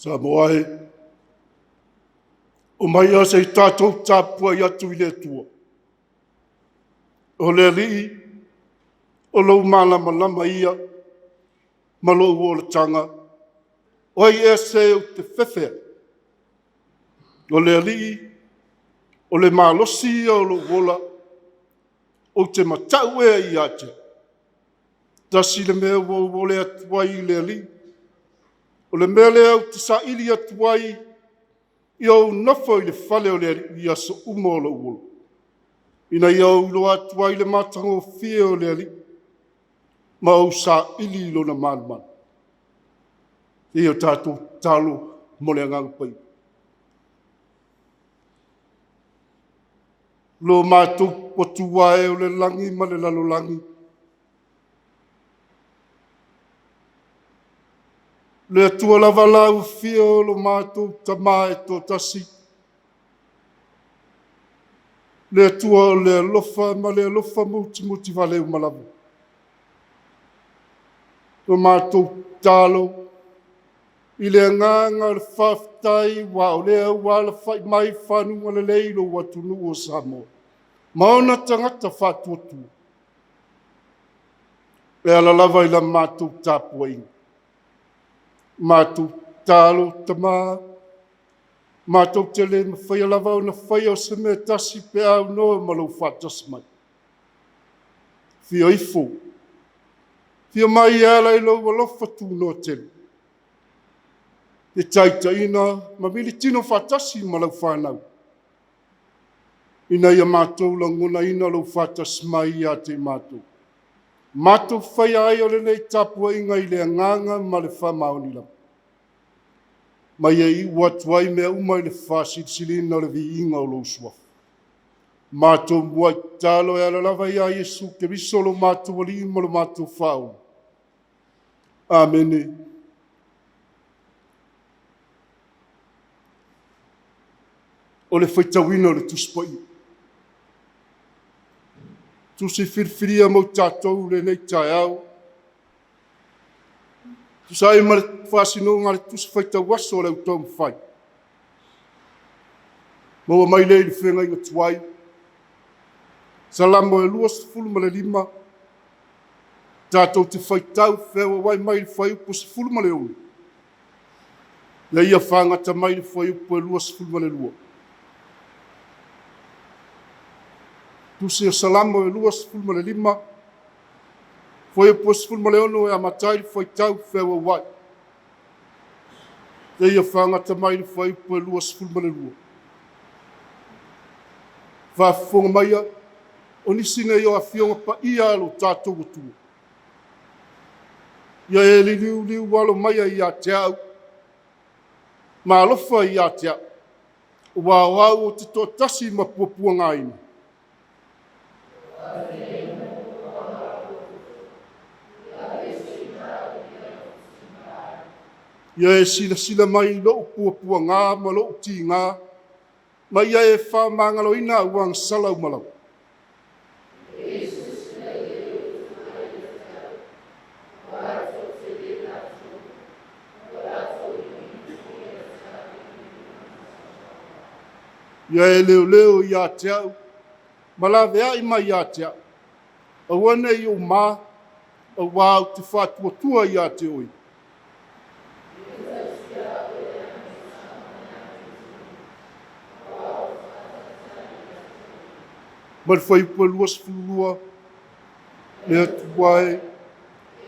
Samoa e, omaia se i tatou tapuai atu i le Atua. O le Alii, o lou malamalama ia ma lou olataga, o ai ea se ou te fefe ai? O le Alii, o le malosi ia o lou ola, ou te matau ea ia te Ia? Tasi le mea ua ou ole atu ai i le Alii, o le mea lea ou te saili atu ai, ia ou nofo i le fale o le Alii i aso uma o lou ola, ina ia ou iloa atu ai le matagofie o le Alii ma ou saili i lona malumalu. Ia tatou tatalo mo le Agaga Paia. Lo matou Atua e o le lagi ma le lalolagi, le Atua lava lau Afio o lo matou Tama e toatasi, le Atua o le alofa ma le alofa mutimutivale uma lava. O matou tatalo i le agaga o le faafetai aua o lea ua alafai mai i fanuga lelei lou atunuu o Samoa ma ona tagata faatuatua. E ala lava i la matou tapuaiga, matou tatalo, Tama, matou te le mafaia lava ona faia o se mea e tasi pe a aunoa ma lou faatasi mai. Fia ifo, fia mai e ala i lou alofa tunoa tele, e taitaiina ma militino faatasi ma lau fanau, ina ia matou lagonaina lou faatasi mai ia te i matou. Matou faia ai o lenei tapuaiga i le agaga ma le faamaoni lava. Ma ia iu atu ai mea uma i le faasilisiliina o le viiga o lou Suafa. Matou muai tatalo e ala lava ia Iesu Keriso lo matou Alii ma lo matou Faaola. Amene. O le faitauina o le Tusi Paia. Tusi filifilia mo i tatou i lenei taeao, tusa ai ma le faasinoga a le Tusi Faitau Aso a le Au Taumafai, maua mai lea i le feagaiga tuai, Salamo e 25, tatou te faitau feauauai mai le fuaiupu 16, ina ia fagata mai le fuaiupu e 22. Tusi o Salamo e 25, fuaiupu 16 e amata ai le faitau feauauai, seia fagata mai le fuaiupu e 22. Faafofoga maia, o nisi nei o afioga paia a lo tatou atunuu. Ia e liliuliu alo maia ia te au, ma alofa ia te au, aua o au ou te toatasi ma puapuagaina. Ia e silasila mai i lou puapuaga ma lou tiga, ma ia e faamagaloina au agasala uma lava. Ia e leoleo ia te au, ma laveai mai ia te au. Aua ne i ou ma, aua ou te faatuatua ia te oe. Ma le fuaiupu e 22, le Atua e,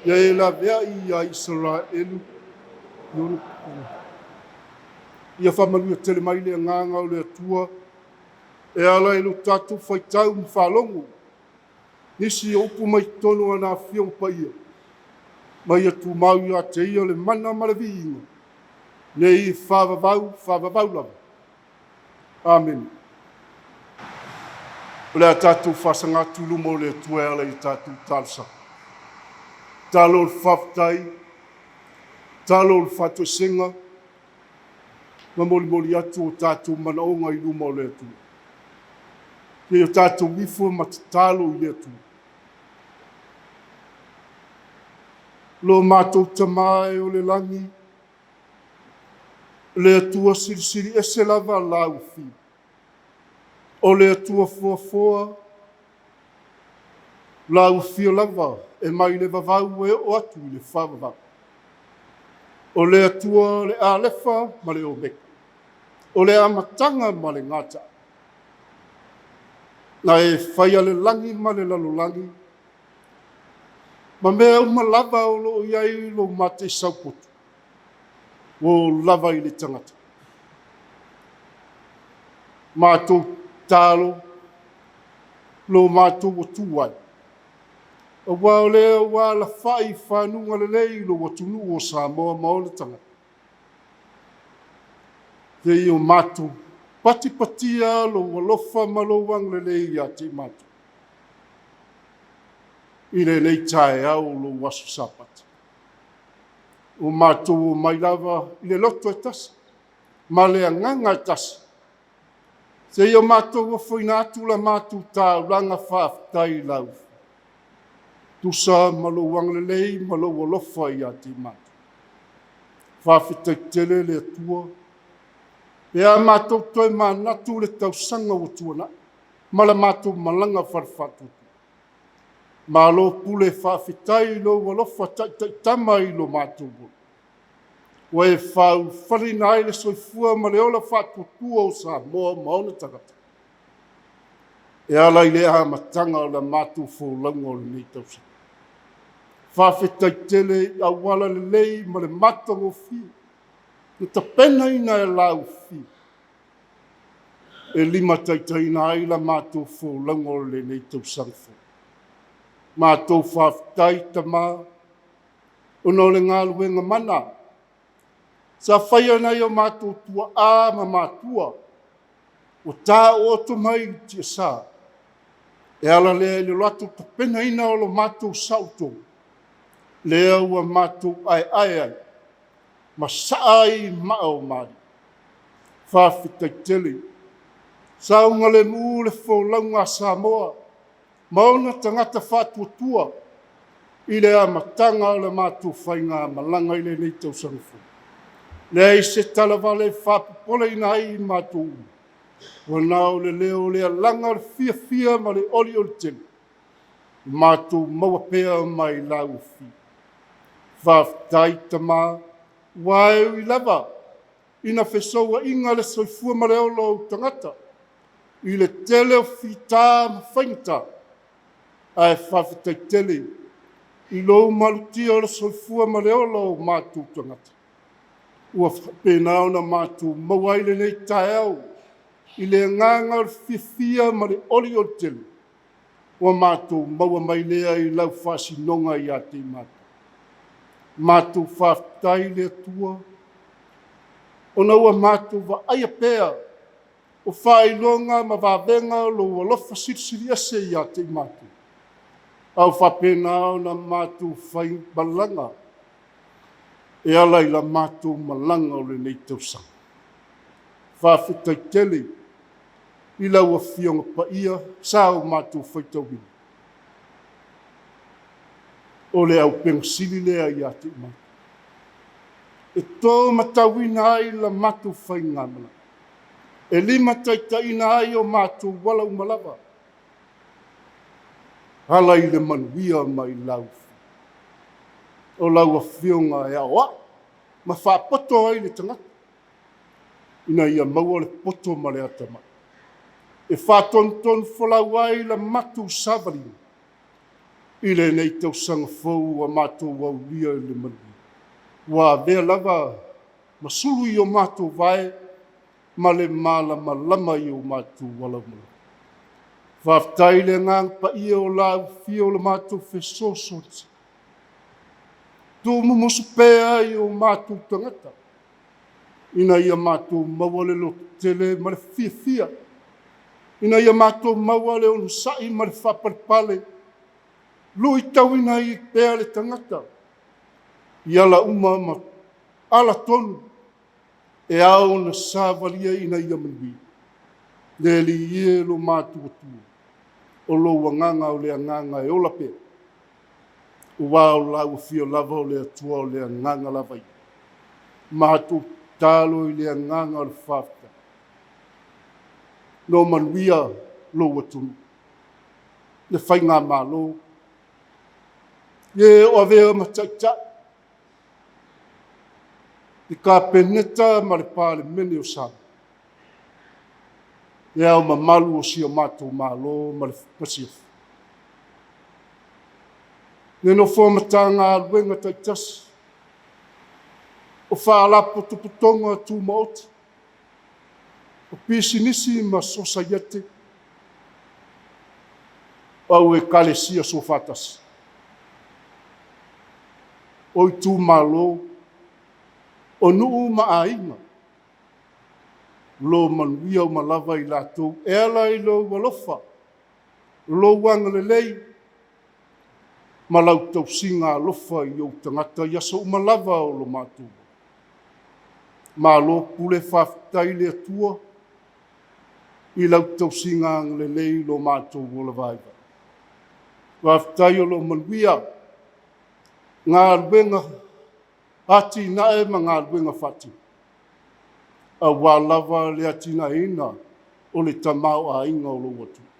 ia e laveai ia Isaraelu i ona pupuni. Ia faamanuia tele mai le agaga o le Atua e ala i lo tatou faitau ma faalogo nisi o upu mai totonu o ana afioga paia, ma ia tumau ia te ia le mana ma le viiga, nei faavavau, faavavau lava. Amene. O le a tatou faasaga atu i luma o le Atua e ala i tatou talosaga. Talo o le faafetai, talo o le faatoesega, ma molimoli atu o tatou manaoga i luma o le Atua. Ia o tatou ifo ma tatalo i le Atua. Lo matou Tama e o le lagi, Le Atua silisili ese lava lau afio. O le Atua foafoa lau afio lava e mai le vavau e oo atu i le faavavau. O le Atua le Alefa ma le Omeka, o le amataga ma le gata. Na e faia le lagi ma le lalolagi, ma mea uma lava o lo o i ai lou mataisaupoto, ua oo lava i le tagata. Matou tatalo lo matou atu ai, aua o lea ua alafai i fanuga lelei lou atunuu o Samoa ma ona tagata. Se i o matou patipatia lou alofa ma lou agalelei ia te i matou. I lenei taeao o lou aso Sapatu. Ua matou omai lava i le loto e tasi ma le agaga e tasi, seia o matou ofoina atu la matou taulaga faafetai i lau tusa ma lou agalelei ma lou alofa ia te matou. Faafetai tele le Atua, pe a matou toe manatu le tausaga ua tuanai ma la matou malaga falefaatuatua. Malo pule faafetai i lou alofa taitaitama i lo matou ola. Ua e faaulufaleina ai le soifua ma le ola faatuatua o Samoa ma ona tagata. E ala i le amataga o la matou folauga o lenei tausaga. Faafetai tele i auala lelei ma le matagofie na tapenaina e lau afio e limataitaiina ai la matou folauga o lenei tausaga fou. Matou faafetai Tama, ona o le galuega mana sa faia e nai o matou tuaa ma matua ua taooto mai i tiasa, e ala lea i le latou tapenaina o lo matou saolotoga, lea ua matou aeae ai ma saa ai maa o malie. Faafetai tele. Saogalemu le folauga a Samoa ma ona tagata faatuatua i le amataga o le matou faigamalaga i lenei tausaga fou. Leai se talavale e faapopoleina ai i matou uma, ua na o le leo o le alaga o le fiafia ma le olioli tele, matou maua pea mai lau afio. Faafetai Tama, ua e ui lava ina fesouaina le soifua ma le ola o ou tagata i le tele o fita ma faigata, ae faafetai tele i lou malutia o le soifua ma le ola o matou tagata. Ua faapena ona matou maua ai lenei taeao i le agaga o le fiafia ma le olioli tele, ua matou maua mai lea i lau faasinoga ia te i matou. Matou faafetai i le Atua, ona ua matou vaaia pea o faailoga ma vavega o lou alofa silisili ese ia te i matou, a ua faapena ona matou fai malaga e ala i la matou malaga o lenei tausaga. Faafetai tele i lau Afioga Paia sa o matou faitauina. O le auupega sili lea ia te i matou, e tomatauina ai la matou faigamalaga, e limataitaiina ai o matou ala uma lava, ala i le manuia mai lau o lau Afioga e aoai ma faapoto ai le tagata, ina ia maua le poto ma le atamai, e faatonutonu folau ai la matou savaliga i lenei tausaga fou ua matou aulia i le manuia. Ua avea lava ma sulu i o matou vae ma le malamalama i o matou ala uma lava. Faafetai i le Agaga Paia o lau afio o le matou fesoasoani. Tuumumusu pea i o matou tagata, ina ia matou maua le lototele ma le fiafia, ina ia matou maua le onosai ma le faapalepale, luitauina ai pea le tagata i ala uma ma ala tonu e ao ona savalia ina ia manuia. Le Alii e lo matou Atua, o lou agaga o le agaga e ola pea, aua o lau afio lava o le Atua o le agaga lava ia. Matou Tatalo i le agaga o le faafetai. No manuia lou atunuu, le faigamalo, e o avea ma taitai, le Kapeneta ma le Palemene o Samoa, le ao mamalu o si o matou Malo ma le Masiofo. Le nofo a Matagaluega taitasi, o Faalapotopotoga Tumaoti, o Pisinisi ma Sosaiete, au Ekalesia Soofaatasi, o itumalo, o nuu ma aiga, lo manuia uma lava i latou e ala i lou alofa, lou agalelei ma lau tausiga alofa i ou tagata i aso uma lava o lo matou. Malo pule faafetai i le Atua i lau tausiga agalelei i lo matou ola vaivai. Faafetai o lo o manuia galuega atinae ma galuega faatino, aua lava le atinaeina o le tamaoaiga o lou atunuu.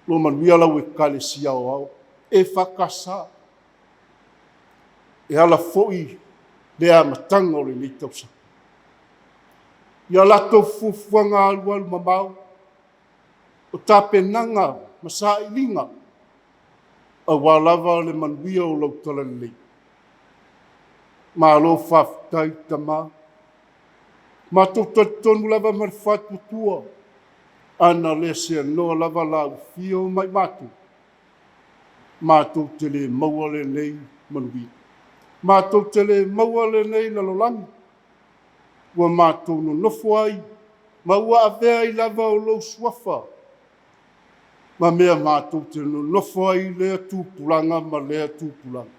Lo manuia lau Ekalesia Aoao EFKS, e ala foi le amataga o lenei tausaga. Ia latou fuafuaga alualu mamao, o tapenaga ma sailiga, aua lava le manuia o lau talalelei. Malo faafetai Tama. Matou talitonu lava ma le faatuatua, ana le seanoa lava lau afio mai matou, matou te le maua lenei manuia. Matou te le maua lenei lalolagi, ua matou nonofo ai ma ua avea ai lava o lou suafa ma mea matou te nonofo ai i lea tupulaga ma lea tupulaga.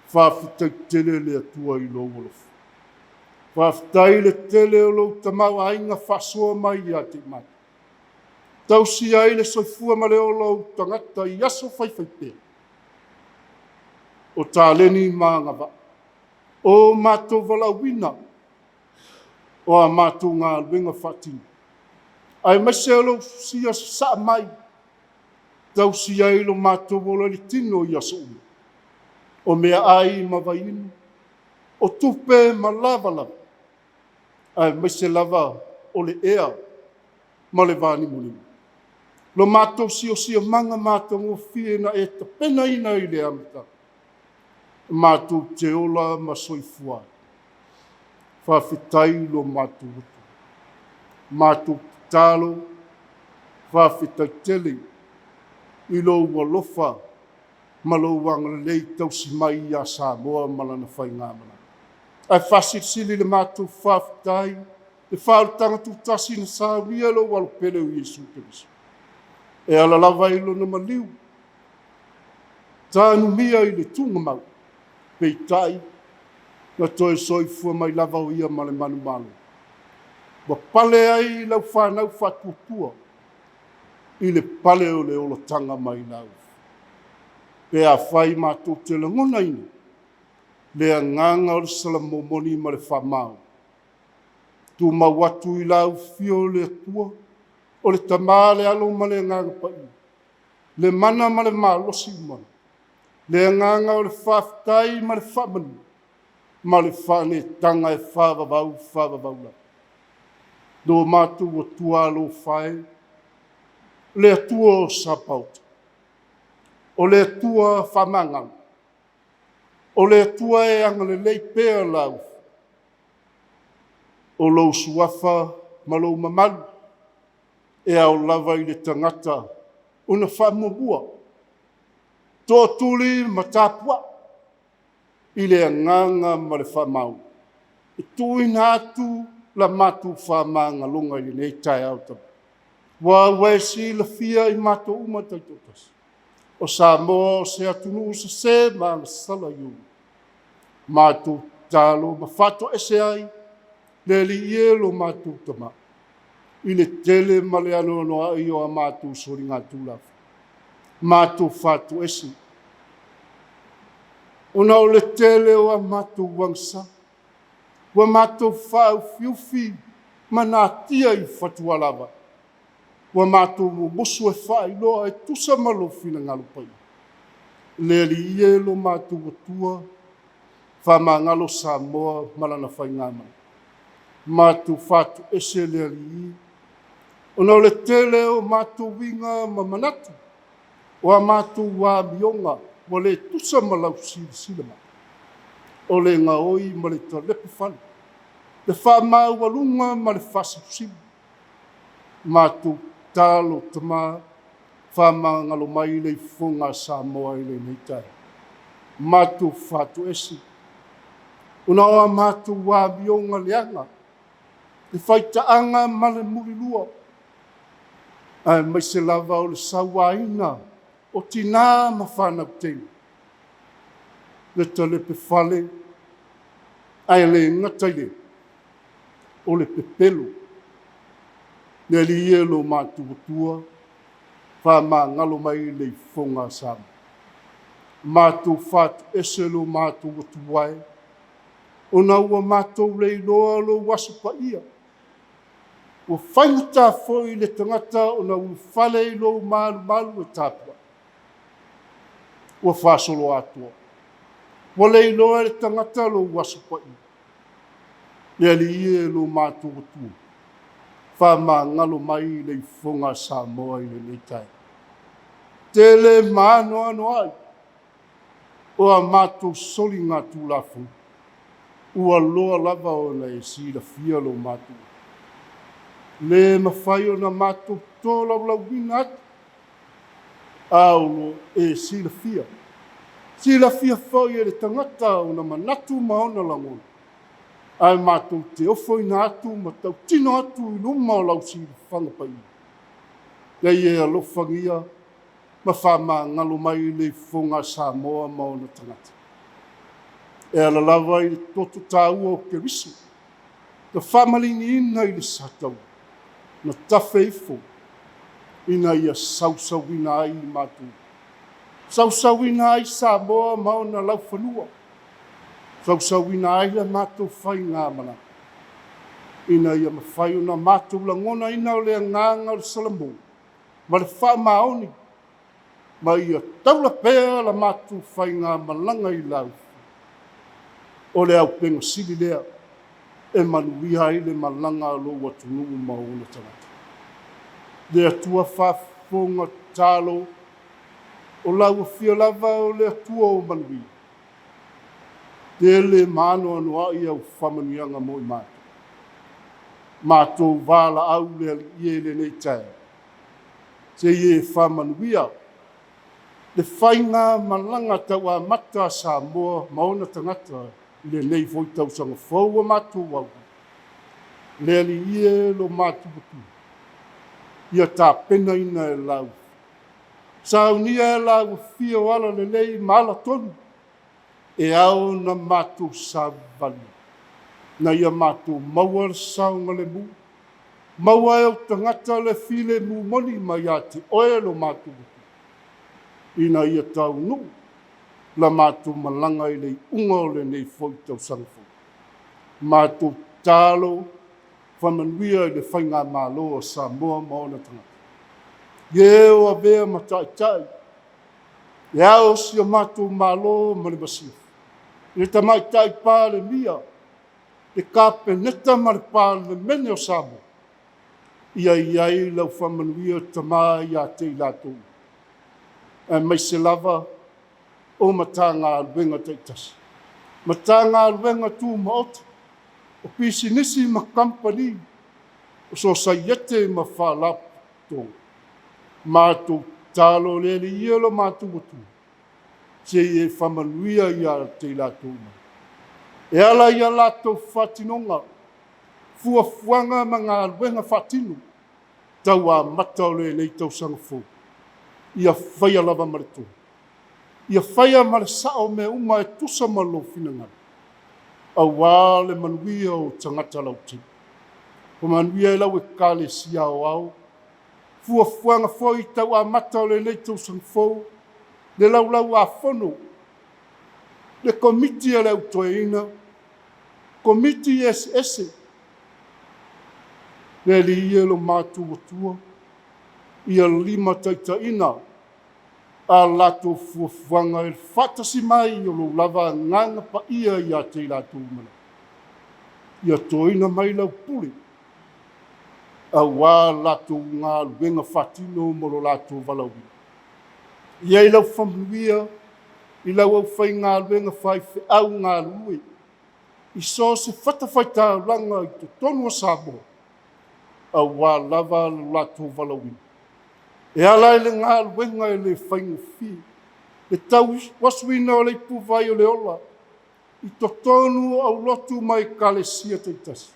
Faafetai tele le Atua i lou alofa. Faafetai le tele o lou tamaoaiga faasoa mai ia te i matou. Tausia ai le soifua ma le ola o ou tagata i aso faifaipea. O taleni ma agavaa, o matou valaauina, o a matou galuega faatino, aemaise o lou sia sasaa mai, tausia ai lo matou ola i le tino i aso uma, o meaai ma vaiinu, o tupe ma lavalava, aemaise lava o le ea ma le vanimonimo. Lo matou siosiomaga matagofie na e tapenaina i le amataga, matou te ola ma soifua ai. Faafetai lo matou Atua. Matou tatalo, faafetai tele i lou alofa ma lou agalelei tausi mai ia Samoa ma lana faigamalaga. Ae faasilisili le matou faafetai le faaolataga tutasi na saunia lou alopele o Iesu Keriso. E ala lava i lona maliu, tanumia i le tuugamau, peitai na toe soifua mai lava o ia ma le manumalo. Ua pale ai lau fanau faatuatua i le pale o le olataga mai lau. Pe afai matou te lagonaina le agaga o le salamomoni ma le faamao, tumau atu i lau fio o le Atua, o le Tama, le Alo ma le Agaga Paia, le mana ma le malosi uma, le agaga o le faafetai ma le faamanu, ma le faanetaga e faavavau faavavau lava. Lo matou Atua alofa e, le Atua o Sapaota, o le Atua faamagalo, o le Atua e agalelei pea lau, o lou suafa ma lou mamalu, e ao lava i le tagata ona faamuamua, tootuli ma tapuai i le agaga ma le faamaoni. E tuuina atu la matou faamagaloga i lenei taeao talu. Ua ua e silafia i matou uma taitoatasi. O Samoa o se atunuu sese ma agasala i ou. Matou tatalo ma faatoese ai le Alii e lo matou Tama, i le tele ma le anoanoai o a matou soligatulafono. Matou faatoese, ona o le tele o a matou agasala. Ua matou faaufiufi ma natia i fatualava. Ua matou mumusu e faailoa e tusa ma lou finagalo paia. Le Alii e lo matou Atua, faamagalo Samoa ma lana faigamalaga. Matou fatuese le Alii, ona o le tele o matou uiga ma manatu, o a matou amioga ua le tusa ma lau silasila mai. O le gaoi ma le talepe fale, le faamaualuga ma le faasilusili. Matou tatalo Tama, faamagalo mai le ifofoga a Samoa i lenei taeao. Matou fatoese, ona o a matou amioga leaga, le faitaaga ma le mulilua, aemaise lava o le sauaina o tina ma fanau teine, le talepe fale, ae le gata i lea, o le pepelo. Le Alii e lo matou Atua, faamagalo mai le ifofoga a Samoa. Matou fatuese lo matou Atua e, ona ua matou le iloa lou Aso Paia. Ua faigata foi le tagata ona ulufale i lou malumalu e tapuai. Ua faasoloatoa. Ua le iloa e le tagata lou Aso Paia. Le Alii e lo matou Atua, faamagalo mai le ifofoga a Samoa i lenei taeao. Tele ma anoanoai o a matou soligatulafono, ua loa lava ona e silafia lo matou. Le mafai ona matou tolaulauina atu, a o lo e silafia. Silafia foi e le tagata ona manatu ma ona lagona, ae matou te ofoina atu ma tautino atu i luma o lau silafaga paia. Ia e alofagia ma faamagalo mai le ifofoga a Samoa ma ona tagata. E ala lava i le toto taua o Keriso, na faamaliniina i le sataua, na tafe ifo ina ia sausauina ai i matou. Sausauina ai Samoa ma ona laufanua. Sausauina ai la matou faigamalaga, ina ia mafai ona matou lagonaina o le agaga o le salamo ma le faamaoni, ma ia taula pea la matou faigamalaga i lau. O le auupega sili lea e manuia ai le malaga a lou atunuu ma ona tagata. Le Atua faafofoga tatalo, o lau afio lava o le Atua o manuia. Tele ma anoanoai au faamanuiaga mo i matou. Matou valaau le Alii e i lenei taeao, se i e faamanuia le faigamalaga tauamata a Samoa ma ona tagata i lenei foi tausaga fou ua matou au. Le Alii e lo matou Atua, ia tapenaina e lau, saunia e lau afio ala lelei ma ala tonu, e ao ona matou savali, na ia matou maua le saogalemu, maua e ou tagata le filemu moni mai ia te oe lo matou Atua, ina ia taunuu la matou malaga i le iuga o lenei foi tausaga fou. Matou tatalo faamanuia i le faigamalo a Samoa ma ona tagata. Ie o avea ma taitai, e ao si o matou Malo ma le masiofo, le Tamaitai Palemia, le Kapeneta ma le Palemene o Samoa, ia i ai lau faamanuia Tama ia te i latou, aemaise lava o Matagaluega taitasi, Matagaluega Tumaoti, o pisinisi ma kamupani, o sosaiete ma faalapotopotoga. Matou tatalo le Alii e lo matou Atua, se i e faamanuia ia te i latou uma. E ala i a latou faatinoga, fuafuaga ma galuega faatino, tauamata o lenei tausaga fou, ia faia lava ma le tonu, ia faia ma le sao mea uma e tusa ma lou finagalo, aua le manuia o tagata lautele. Faamanuia e lau Ekalesia Aoao, fuafuaga foi tauamata o lenei tausaga fou, le laulau a fono, le komiti a le au toeaina, Komiti eseese. Le Alii e lo matou Atua, ia limataitaiina a latou fuafuaga i le faatasi mai o lou lava Agaga Paia ia te i latou uma lava. Ia toina mai lau pule aua latou galuega faatino ma lo latou valaauina. Ia i ai lau faamanuia i lau aufaigaluega faifeau galulue i so o se fatafaitaulaga i totonu o Samoa, aua lava lo latou valaauina. E ala i le galuega e le faigofie, le tauasuina o le ipuvai o le ola i totonu o aulotu ma ekalesia taitasi,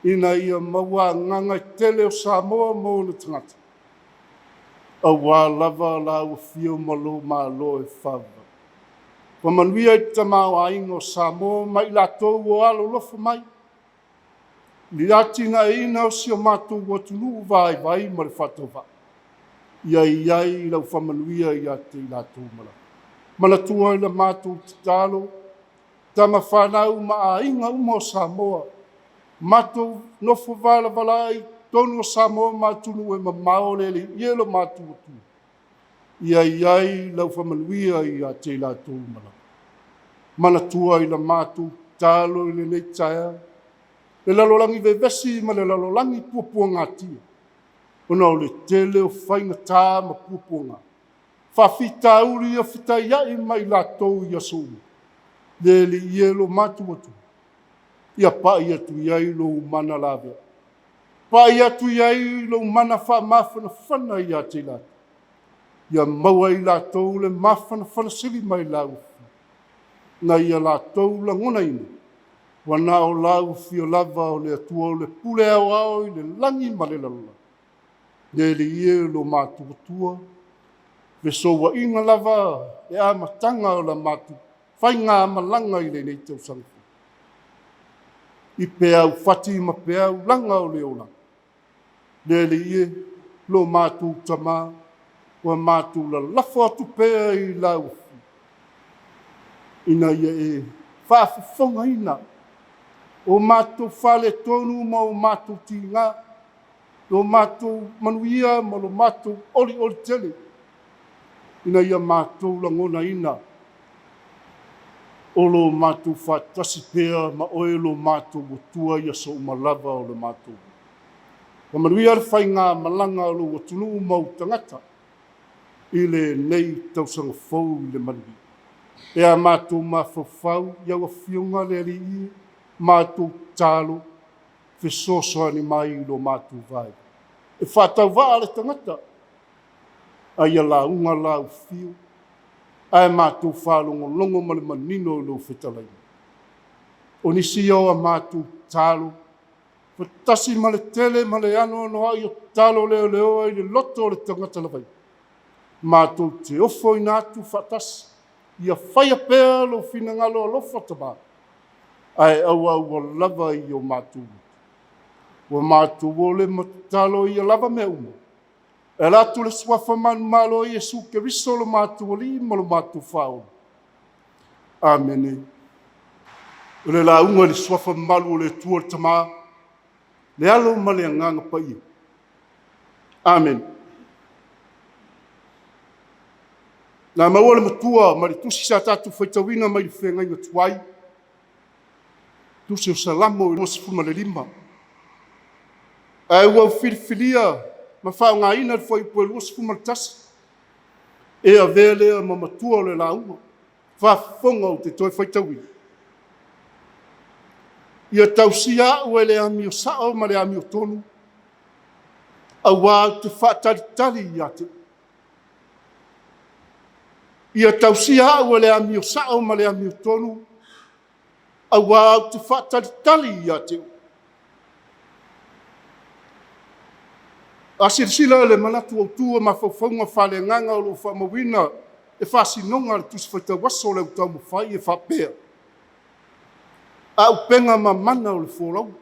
ina ia maua agaga e tele o Samoa ma ona tagata, aua lava lau afio ma lou malo e faavavau. Faamanuia i le tamaoaiga o Samoa ma i latou ua alolofa mai i le atinaeina o si o matou atunuu vaivai ma le faatauvaa. Ia i ai lau faamanuia ia te i latou uma lava. Manatua i la matou tatalo, tama fanau ma aiga uma o Samoa, matou nofo valavala ai i totonu o Samoa ma atunuu e mamao le Alii e lo matou Atua. Ia i ai lau faamanuia ia te i latou uma lava. Manatua i la matou tatalo i lenei taeao, le lalolagi vevesi ma le lalolagi puapuagatia, ona o le tele o faigata ma puapuaga, faafitauli ia fetaiai ma i latou i aso uma. Le Alii e lo matou Atua, ia pai atu i ai lou mana lavea, pai atu i ai lou mana faamafanafana ia te i latou, ia maua e i latou le mafanafana sili mai lau afio, na ia latou lagonaina, ua na o lau afio lava o le Atua o le pule aoao i le lagi ma le lalolagi. Le Alii e lo matou Atua, fesouaina lava le amataga o la matou faigamalaga i lenei tausaga fou, i peau fati ma peau laga o le olaga. Le Alii e, lo matou Tama, ua matou lalafo atu pea i lau afio, ina ia e faafofogaina o matou faaletonu ma o matou tiga, lo matou manuia ma lo matou olioli tele, ina ia matou lagonaina o lo matou faatasi pea ma oe lo matou Atua i aso uma lava o le matou. Faamanuia le faigamalaga o lou atunuu ma ou tagata i lenei tausaga fou i le manuia. E a matou mafaufau i au afioga le Alii, matou tatalo, fesoasoani mai i lo matou vaivai. E faatauvaa le tagata, a ia lauga lau afio, ae matou faalogologo ma le manino i lou fetalaiga. O nisi ia o a matou tatalo, faatasi ma le tele ma le anoanoai o tatalo leoleoa i le loto o le tagata lavaia, matou te ofoina atu faatasi, ia faia pea lou finagalo alofa Tama, ae aua lava i o matou loto. Ua matou ole ma tatalo ia lava mea uma, e ala atu le suafa manumalo o Iesu Keriso lo matou Alii ma lo matou Faaola. Amene. O le lauga i le suafa mamalu o le Atua le Tama, le Alo ma le Agaga Paia. Amene. Na maua le matua ma le tusi sa tatou faitauina mai le feagaiga tuai, tusi o Salamo 25. Ae ua ou filifilia ma faaaogaina le fuaiupu e 21 e avea lea ma matua o le lauga. Faafofoga ou te toe faitauina. Ia tausia au e le amio sao ma le amio tonu, aua ou te faatalitali ia te oe. Ia tausia au e le amio sao ma le amio tonu, aua ou te faatalitali ia te oe. A silasila le manatu autu o mafaufauga faaleagaga o lo o faamauina e faasinoga a le Tusi Faitau Aso o le Taumafai e faapea, auupega mamana o le folauga.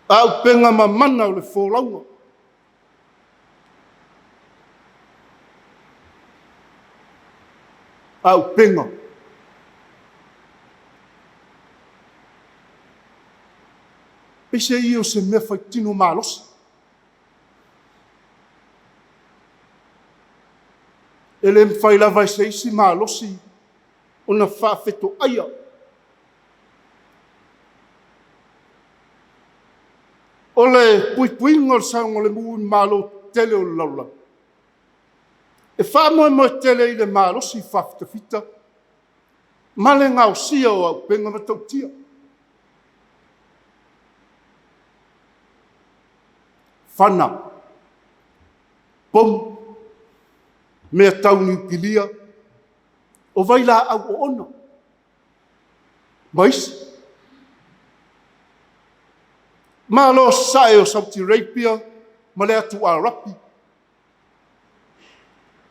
Auupega mamana o le folauga. Auupega. Peiseai o se mea faitino malosi. E le mafai lava e se isi malosi ona faafetoaia. O le puipuiga o le saogalemu i malo tetele o le lalolagi, e faamoemoe tele i le malosi faafitafita ma le gaosia o auupega matautia. Fana, pomu, mea tau niukilia, o vailaau oona ma isi. Malo Sasae o Saudi Arabia ma le atu Arapi.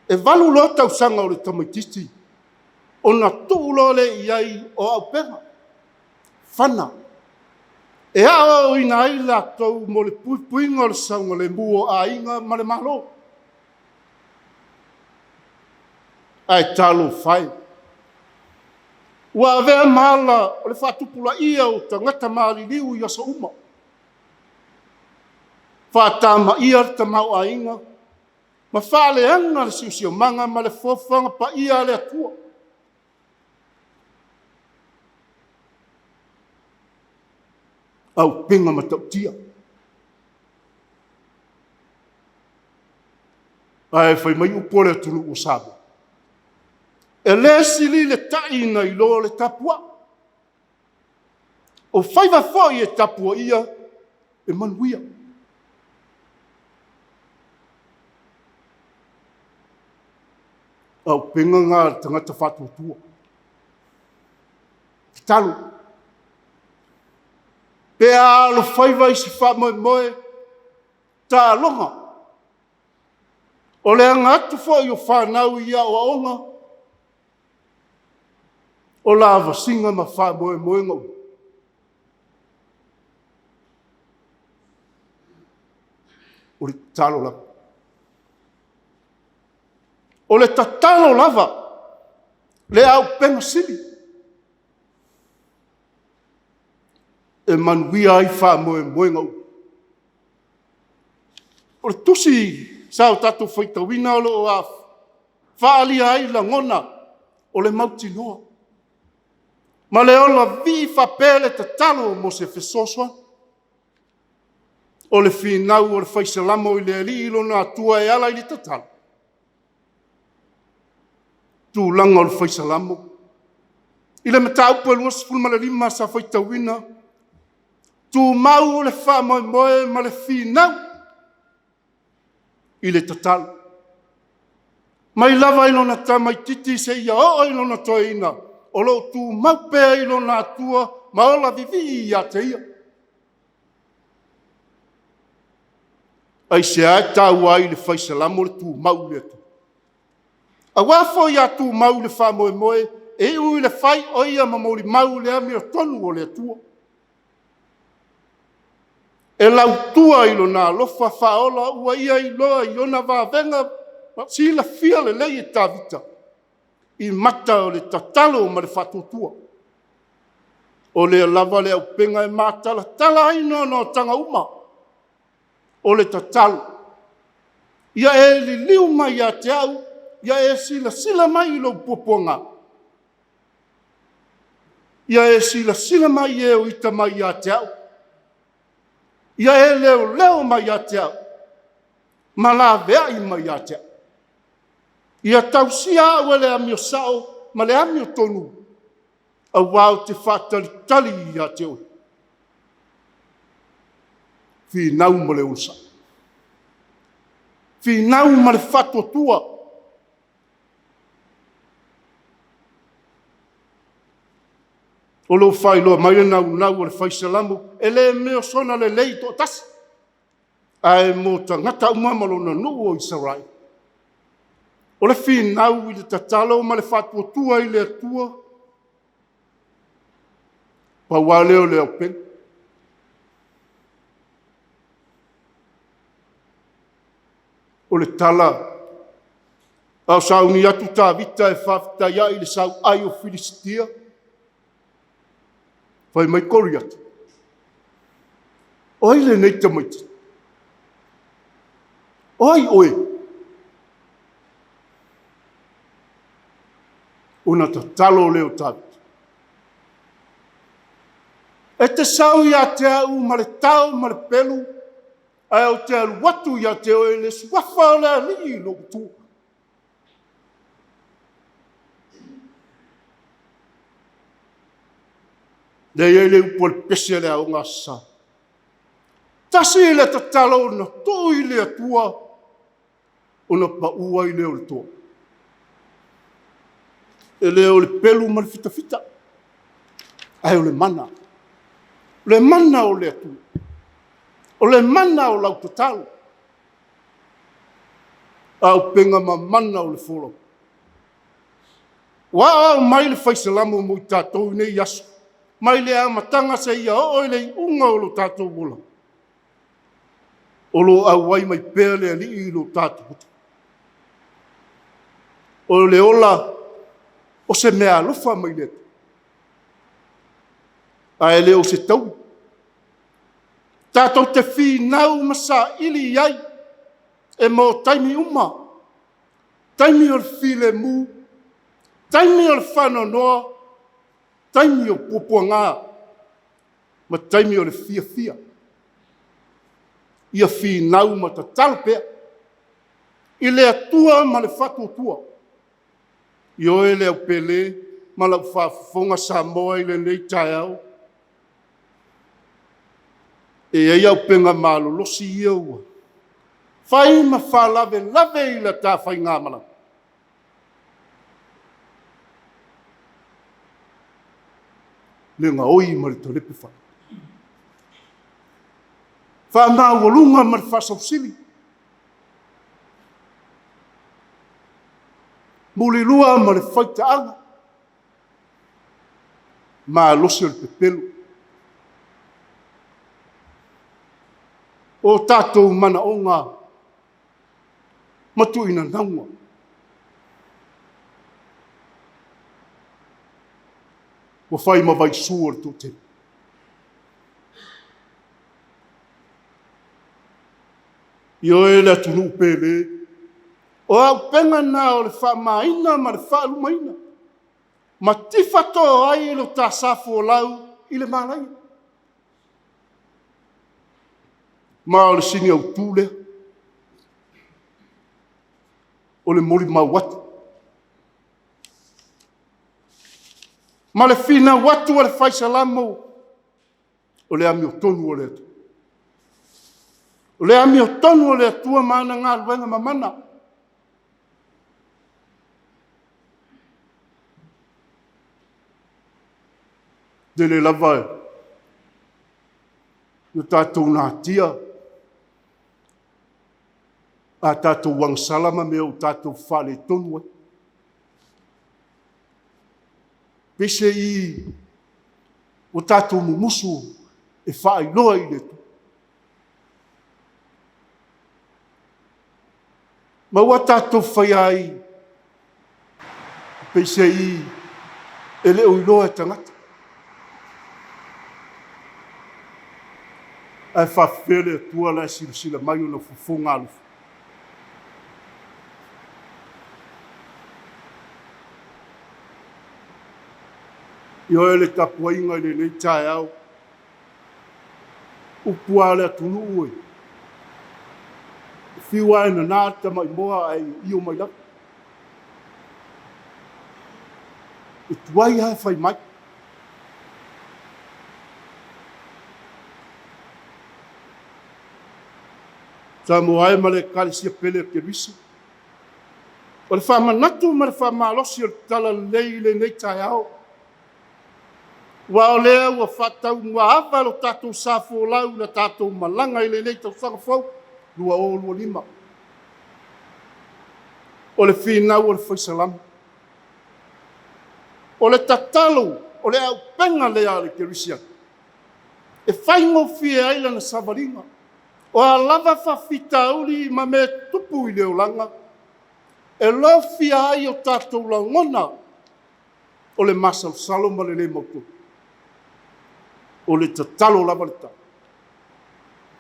E 8 loa tausaga o le tamaitiiti ona tuu loa lea i ai o auupega, fana, e aoaoina ai latou mo le puipuiga o le saogalemu o aiga ma le Malo. Ae talofa e, ua avea ma ala o le faatupulaia o tagata maliliu i aso uma. Faatamaia le tamaoaiga ma faaleaga le siosiomaga ma le foafoaga paia a le Atua. Auupega matautia. Ae fai mai upu a le atunuu o Samoa, e le sili le tai nai lo le tapuai. O faiva foi e tapuaia, e manuia. O auupega na a le tagata faatuatua. Tatalo. Pe a alofaiva i se faamoemoe, taaloga. O le aga atu foi o fanau i aoaoga, o lavasiga ma faamoemoega uma. O le tatalo lava. O le tatalo lava le auupega sili e manuia ai faamoemoega uma. O le tusi sa o tatou faitauina o lo o faaalia ai lagona o le mautinoa ma le ola vivii faapea le tatalo mo se fesoasoani. O le finau o le fai Salamo i le Alii lona Atua e ala i le tatalo. Tulaga o le fai Salamo. I le mataupu e 25 sa faitauina, tumau le faamoemoe ma le finau i le tatalo. Mai lava i lona tamaitiiti seia oo i lona toeaina, o lo o tumau pea i lona Atua ma ola vivii ia te Ia. Aisea e taua ai i le fai Salamo le tumau i le Atua? Aua foi a tumau i le faamoemoe, e iu i le fai o ia ma molimau i le amiotonu o le Atua. E lautua i lona alofa faaola ua ia iloa i ona vavega silafia lelei e Tavita i mata o le tatalo ma le faatuatua. O lea lava le auupega e matalatala ai noanoataga uma. O le tatalo, ia e liliu mai ia te au, ia e silasila mai i lou puapuaga. Ia e silasila mai i e o ita mai ia te au. Ia e leoleo mai ia te au, ma laveai mai ia te au. Ia tausia au e le amio sao ma le amiotonu, aua ou te faatalitali ia te oe. Finau ma le onosai. Finau ma le faatuatua. O lo o faailoa mai le naunau o le fai Salamo, e le mea o sona lelei toatasi, ae mo tagata uma ma lona nuu o Isaraelu. O le finau i le tatalo ma le faatuatua i le Atua, pau lava lea o le auupega. O le tala, a o sauni atu Tavita e faafetaiai i le sauai o Filisitia, fai mai Koliata, O ai lenei tamaitiiti? O ai oe? Ona tatalo lea o Tavita. E te sau ia te au ma le tao ma le pelu, ae ou te alu atu ia te oe i le suafa o le Alii lo outou. Lea e i ai le upu a le pese a le Aoga Aso Sa, tasi le tatalo na tuu i le Atua ona pau ai lea o le toa. E le o le pelu ma le fitafita, ae o le mana. O le mana o le Atua. O le mana o lau tatalo. Auupega mamana o le folau. Ua aoao mai le fai Salamo mo i tatou i nei aso, mai le amataga seia oo i le iuga o lo tatou ola, o lo o auai mai pea le Alii i lo tatou O le ola o se meaalofa mai le Atua, ae le o se taui. Tatou te finau ma saili i ai e mo taimi uma, taimi o le filemu, taimi o le faanoanoa, taimi o puapuaga, ma taimi o le fiafia. Ia finau ma tatalo pea i le Atua ma le faatuatua. Ioe le au Pele ma lau faafofoga Samoa i lenei taeao, e i ai auupega malolosi ia ua fai ma faalavelave i la ta faigamalaga. Le gaoi ma le talepe fale. Faamaualuga ma le faasausili. Mulilua ma le faitaaga. Malosi o le pepelo. O tatou manaoga ma tuuina nauga. Ua fai ma vaisu o le toatele. Ioe le atunuu pele, o auupega na o le faamaina ma le faalumaina, ma tifa to ai lo ta sa folau i le malaia. Ma o le sini autu lea, o le molimau atu ma le finau atu a le fai Salamo, o le amiotonu a le Atua. O le amiotonu a le Atua ma ana galuega mamana. Tele lava ina tatou natia a tatou agasala ma mea ua tatou faaletonu ai. Peiseai ua tatou mumusu e faailoa i le Atua. Ma ua tatou faia ai, peiseai e le o iloa e tagata. Ae faafefea le Atua la e silasila mai ona fofoga alofa. Ioe le tapuaiga i lenei taeao, upu lava a le atunuu e fiu lava e nana le tamaimoa ae ioio mai lava. E tuai lava e fai mai. Samoa e ma le Ekalesia pele a Keriso, o le faamanatu ma le faamalosi o le Talalelei i lenei taeao, aua o lea ua faataumuaava lo tatou sa folau i la tatou malaga i lenei tausaga fou 2025. O le finau a le fai Salamo, o le tatalo, o le auupega lea a le kerisiano, e faigofie ai lana savaliga. O a lava faafitauli ma mea tutupu i le olaga, e lofia ai o tatou lagona o le masalosalo ma le le mautonu. O le tatalo lava le tali.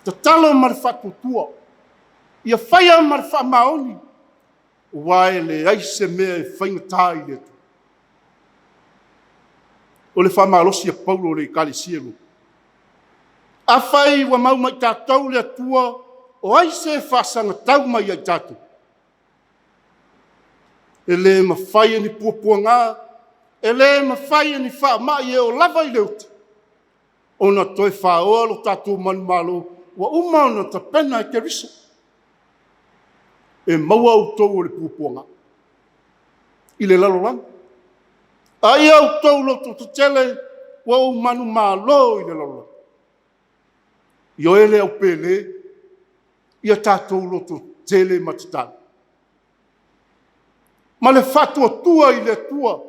Tatalo ma le faatuatua, ia faia ma le faamaoni, aua e leai se mea e faigata i le Atua. O le faamalosi a Paulo i le Ekalesia i Roma. Afai ua mau ma i tatou le Atua, o ai se faasagatau mai ia i tatou? E le mafai e ni puapuaga, e le mafai e ni faamai e oo lava i le oti, ona toe faoa lo tatou manumalo ua uma ona tapena e Keriso. E maua outou e le puapuaga i le lalolagi, a ia outou lototetele, ua ou manumalo i le lalolagi. Ioe le au pele, ia tatou lototetele ma tatalo, ma le faatuatua i le Atua.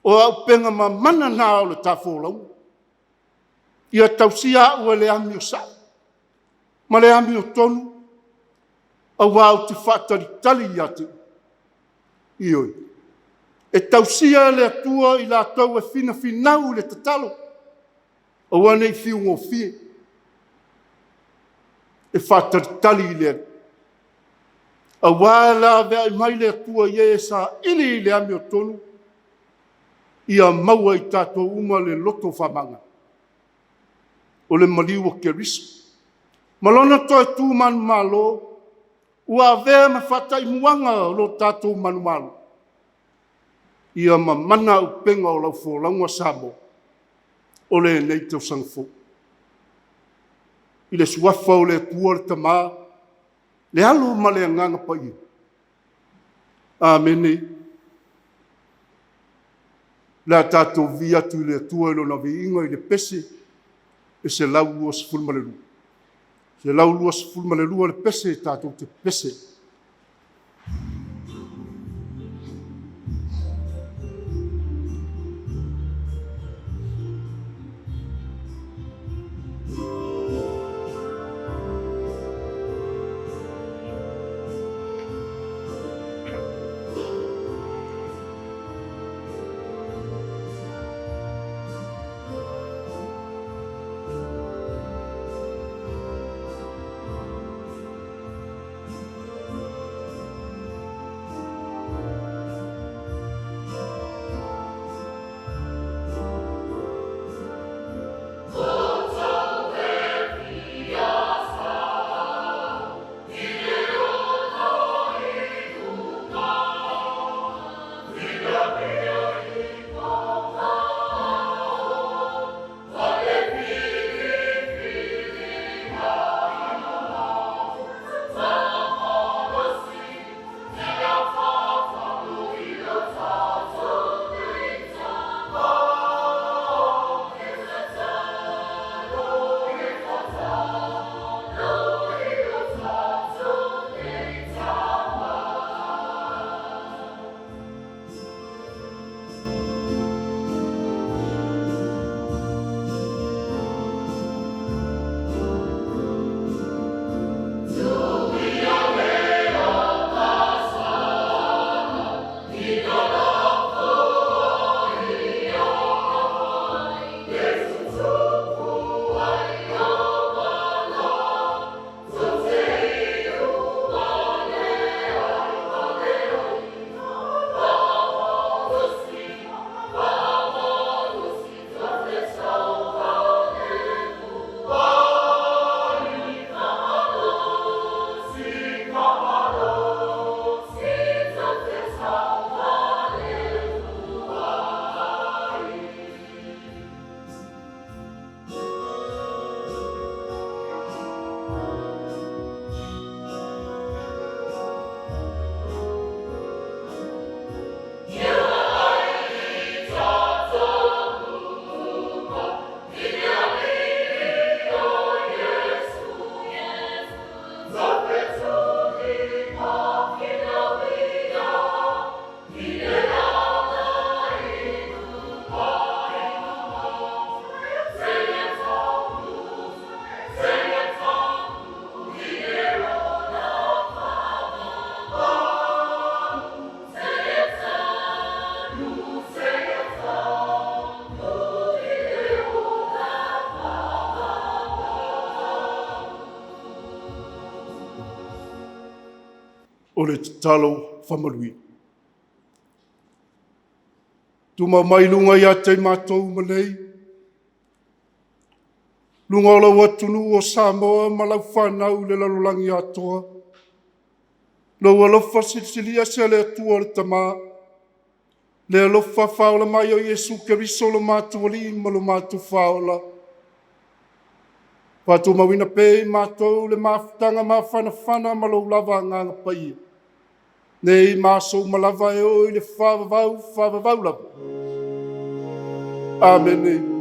O auupega mamana na o le ta folauga. Ia tausia au e le amio sao ma le amiotonu, aua ou te faatalitali ia te oe. Ioe, e tausia e le Atua i latou e finafinau i le tatalo, aua ne i fiu gofie, e faatalitali i le Alii. Aua e laveai mai le Atua i e e saili i le amiotonu, ia maua e i tatou uma le loto faamagalo. O le maliu o Keriso ma lona toe tu manumalo, ua avea ma faataimuaga o lo tatou manumalo, ia mamana auupega o lau folauga Samoa o lenei tausaga fou. I le Suafa o le Atua le Tama, le Alo ma le Agaga Paia. Amene. O le a tatou vivii atu i le Atua i Lona viiga i le pese e 122. 122 le pese tatou te pepese ai. O le tatalo faamanuia. Tumau mai luga ia te i matou uma nei, luga o lou atunuu o Samoa ma lau fanau i le lalolagi atoa, lou alofa silisili ese le Atua o le Tama, le alofa faaola mai o Iesu Keriso lo matou Alii ma lo matou Faaola, faatumauina pea i matou le mafutaga mafanafana ma lou lava Agaga Paia, nei ma aso uma lava e oo i le faavavau, faavavau lava. Amene.